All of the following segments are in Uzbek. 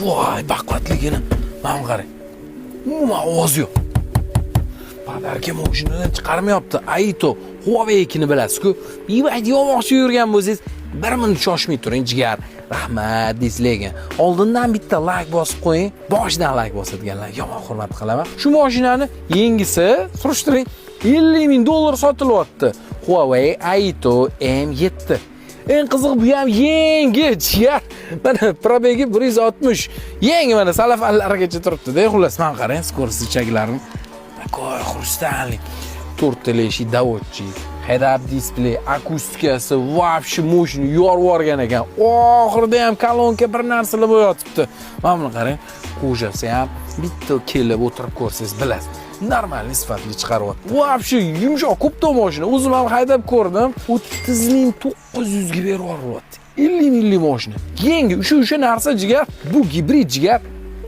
Voy, baquvvatligini mana buni qarang. Umuman ovozi yo'q. Подарка mashinadan chiqarmayapti. Aito Huawei'kini bilasiz-ku. BYD olmoqchi yurgan bo'lsangiz, bir minut shoshmay turing, jigar. Rahmat deysiz lekin. Oldindan bitta like bosib qo'ying. Boshidan like bosadiganlar yomon hurmat qilaman. Shu mashinani yengisi, surishtiring, 50 ming dollar sotilyapti. Huawei Aito M7. Eng qizig'i, bu ham yangi, jigar. Mana, пробег i 160. Yangi, mana salafanlarigacha turibdi-da. Xullas, mana qarang, скорость chaklarini. Такой хрустальный. To'rttala eshik доводчик, head-up display, akustikasi вообще мощный, yorib yuborgan ekan. Oxirida ham kolonka, bir narsalar bo'yotibdi. Mana buni qarang, кожа si ham, bitta kelib o'tirib ko'rsangiz bilasiz. Нормальный, sifatli chiqaryapti. Вообще yumshoq, ko'pda mashina. O'zim ham haydab ko'rdim. 30 900 ga berib yuboryapti. 50 minglik mashina. Yangi, o'sha narsa, jigar. Bu gibrid, jigar.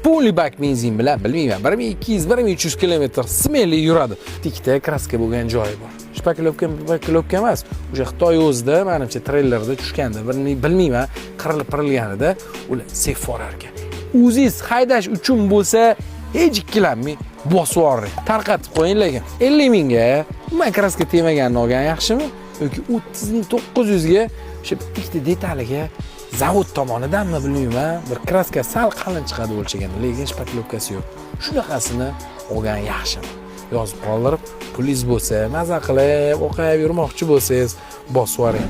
Полный bak benzin bilan, bilmayman, 1200, 1300 kilometr смелый yuradi. Ikkita краска bo'lgan joyi bor. Шпаклёвка, шпаклёвка emas. O'sha Xitoy o'zida, menimcha, treylerda tushganda, bilmayman, qirilib pirilganida ular sef borar ekan. O'zingiz haydash uchun bo'lsa, hech ikkilanmay bosib yuboring. Tarqatib qo'ying lekin. 50 mingga umuman краска tegmaganini olgan yaxshimi yoki 30 900 ga o'sha ikkita detaliga zavod tomonidanmi, bilmayman, bir краска sal qalin chiqadi o'lchaganda, lekin шпаклёвка si yo'q. Shunaqasini olgan yaxshimi? Yozib qoldirib, pulingiz bo'lsa, maza qilib, o'qib yurmoqchi bo'lsangiz, bosib yuboring.